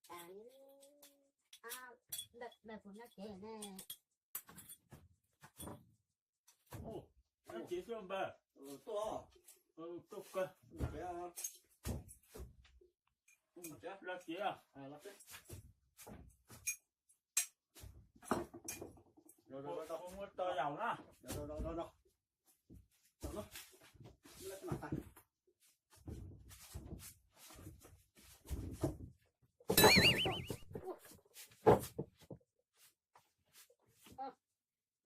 Npawg, npawg puas nyob tsev ne? Nyob tsev xwb npawg. Tuaj. Tuaj kawg. Los tsev. Muab tau yaum na.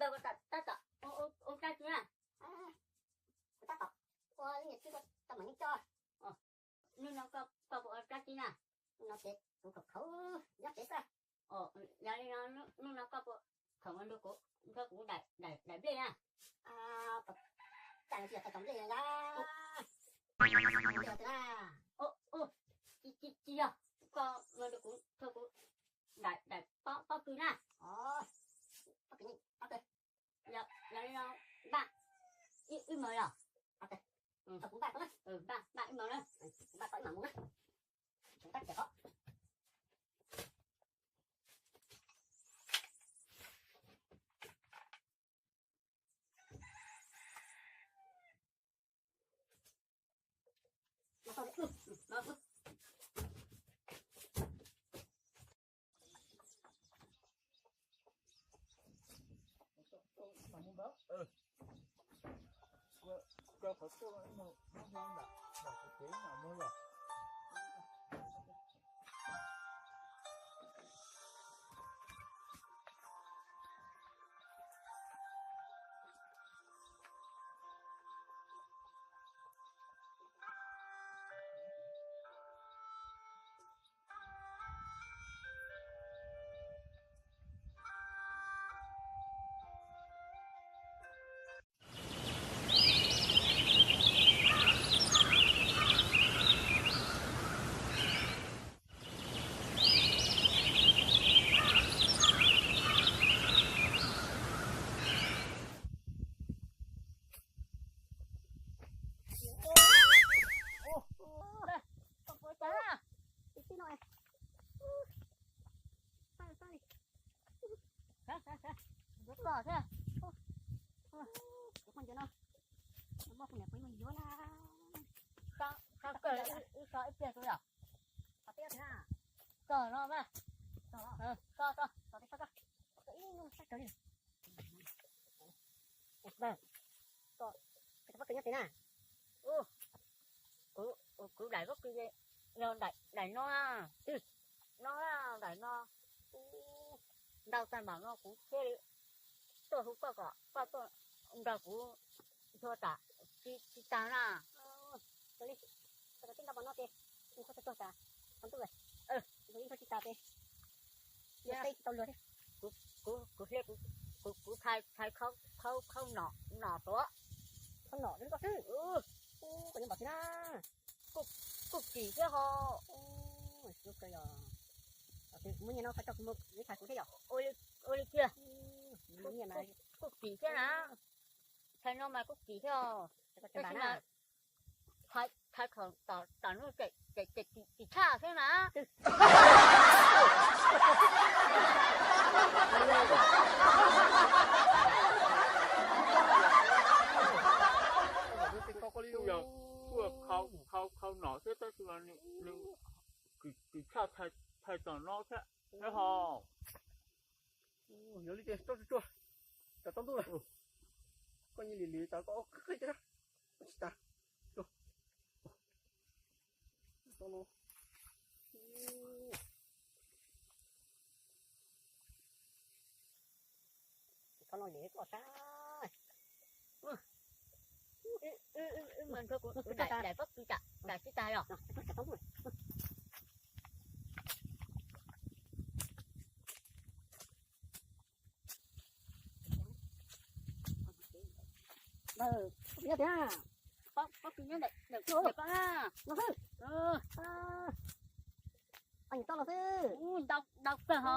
Npawg, koj tab tom ua dab tsi na? Tab tom ua ib niam tij koj tau mam li coj. Hnub no koj puas ua dab tsi na? Hnub no ces kuv khov khaum nyob tsev xwb. Yog li no hnub no koj puas khoom nrog kuv, nrog kuv daim nplej na? Cas tsis yog tau tom nplej yog? Tsis yog, koj nrog kuv, nrog kuv daim pob kws na. Yog li no npaj ib mos yog? Npaj, npaj ib mos na. Npaj tau ib mos mus na. Kuv daim pob kws yog daim no, no daim no, ntau tag npaum no kuv thiaj li tuaj hu koj kom koj tuaj nrog kuv ntxhua tsam tsis tag na. Kuv ntxhua tsis tas ces, kuv ntxhua tsis tas ces, kuv hle, kuv thaiv khau nom tuav. Khau nom tuav xwb. Kuv npam thiab na. Kuj kim thiab ho. Muab nyiaj no koj coj kuv mus ib thaiv kuv thiab yom. Ua li kiag. Kuj kim thiab na. Thaiv no mas kuj kim thiab os. Tab sis mas thaiv khaum tom ntug ces kim tshaj thiab na. Kuj yog khau, khau nom thiab tab sis mas nws kim tshaj thaiv tom no thiab ho. Yog li ces tso tsuag tsuag, tsam tsaus ntuj lawm. Koj nyiam li li tas koj qhib qhib tsis tas. Thov no lem koj sab. Daim pob kws tsam tsis tas yog. Pob kws nyob ntawm koj na. Ntau los xwb. Ntau kawg ho.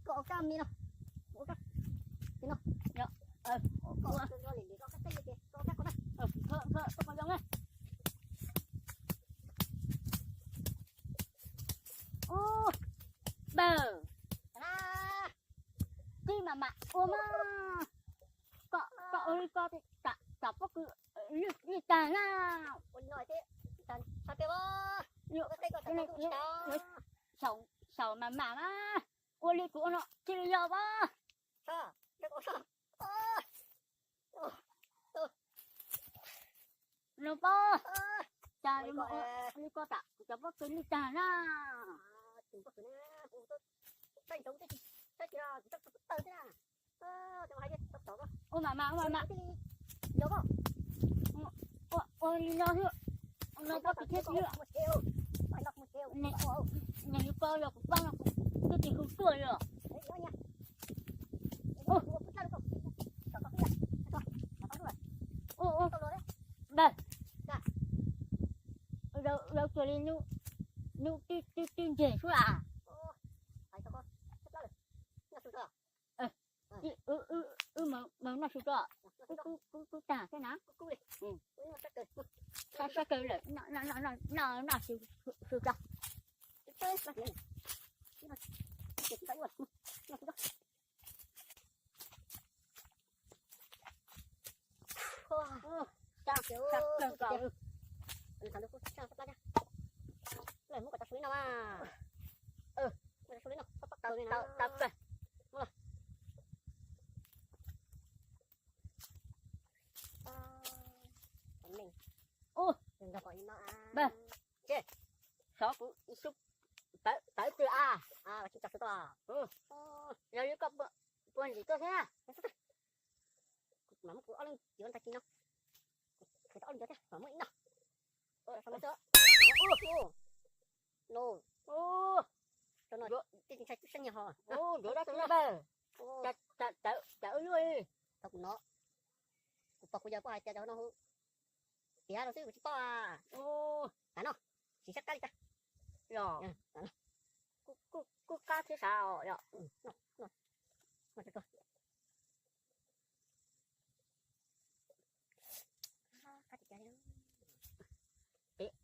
Koj ua kab me no. Ua kab no. Koj ua kab qhov na. Koj ua kab qhov na. Mas koj, koj ua li koj tam pob kws lwj tag na. Xyaum mas mam mas, ua li kuv ua no thiaj li yog as. No pob, cas li koj tam cov pob kws lwj tag na. Ua mam mas, ua mam mas. Ua li no xwb, no pob kws thiab xwb. Nws yog koj yog kuv pab no kuv twb tsis hu tuaj li os. Ntawd, zaum tsuas li nub twb twb ntseg xwb as. Wb mus noj su tso, kub kub tag thiab na. Sab kawg lawm, noj noj su tso. Lawv muab kom tau su li no mas. Tau su li no, tau tau tau. Ub, xov kuv ib xub tawv twg a. Yog li koj puas ntim tuaj thiab? Kuv mam muab kuv ob leeg cuav ntag kis no. Kuv ob leeg cuav thiab mam muab ib no. No, no, tej ntshai tub sab nyiag ho. Yuav dab tsi na npawg? Cas wb luaj li? Thaum kuv no, kuv pog kuv yawg poj hais tias cov no hu tiav rau xwb kuv tsis paub a. Tam no, tsis sab qab li cas. Yog, kuj qab thiab sav os yom.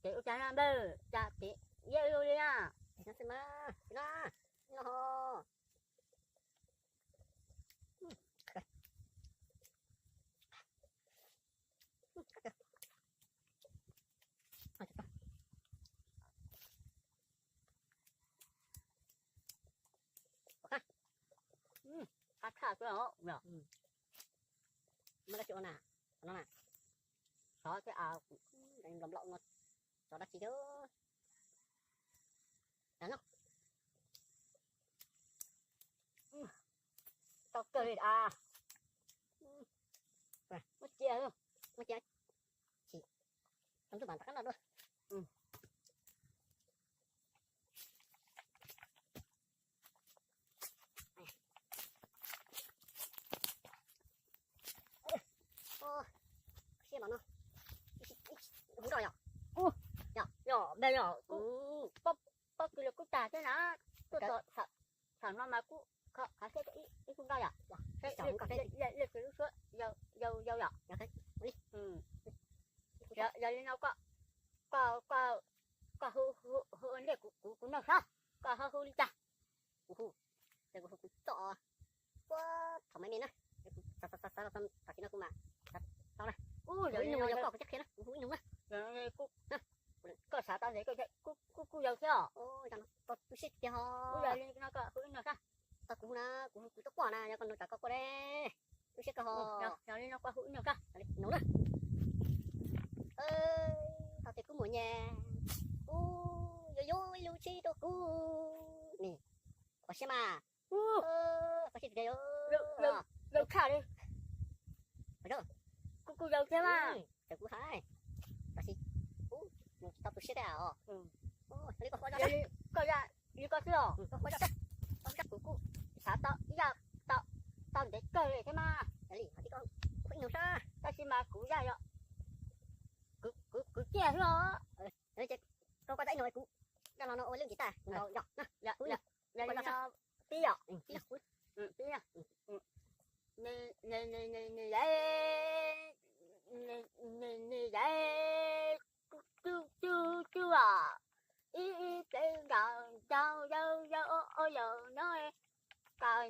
Ces ua cas na npawg, cas ces iab li na. Qab tshaj xwb os. Muaj dab tsi ua na? Qhov no na, xov thiab av, nplaum nplaum no, xov dab tsi thiab. Tau kawg li a. Muab cia, muab cia, tsis tau ntuj mas rov qab noj dua. Siab mas no, hu nroj yom. Yog, yog, yog, kuv pob kws los kuj tag thiab na, tuaj txog thaum no mas kuj qhov siab ib hu nroj yom. Lej txiv lub suab yau yau yom. Yog li no koj, koj hu hu ntej kuv, kuv noj sab, koj ho hu li cas? Kuv hu, ces kuv hu kuv txoj, ua, thaum me me na, kuv xav xav xav xav tam sim no kuv mam tau na. Ub, yog li no yog koj kuv thiaj qhia na, kuv hu ib nus na. Koj xav tau ntev koj kuj kuj yau thiab os. Tau tu siab tiag ho. Ub, yog li no koj hu ib nus sab. Tau kuv hu na, kuv hu kuv tuaj quaj na, yog koj nug tsam koj quaj de. Tu siab koj ho. Yog li no koj hu ib nus sab. Nus na. Tau tias kuv muaj nyab, kuv yuav yuav ib lub tsheb rau kuv. Ni, kho siab mas. Kho siab tiag tiag. Yau tshaj li. Kuj kuj yau thiab mas. Kuv hais, tab sis kuv tsis tau tu siab thiab os. Koj ya li koj xwb os. Koj ya, kuv kuj xav tau ib yam, tau, tau ntev kawg li thiab mas. Tab sis mas kuv ya yog, kuv, kuv ciaj xwb os. Koj kuj tau ib no kuv, dab los no ua lwj ntim tag no yom. Yog li no pib yom. Pib, pib, nws, nws, nws, nws, nws, nws, nws, nws, nws, cub, cub, cub os. Ib, ib, peb, nkaus, nkaus, yau, yau, o, o, yau, no, kaus,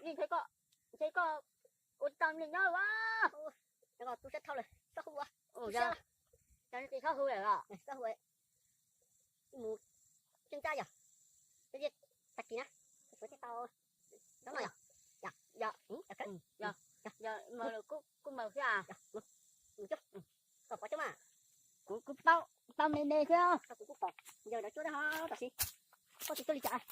Ntshe koj, ntshe koj ua tau li nyob a. Tus sab thau lawm, txhob hu ua. Tsis txhob hu lawm os. Mus tseeb tab yog, tag kis na, suav thiaj tau. Yog, yog, yog, kuj maws xwb a. Kom pov coob mas. Kuv, kuv paub, paub me me xwb. Kuv kuj pom yawg lawv cuab dab ho tam sim. Koj tsis cuab li cas.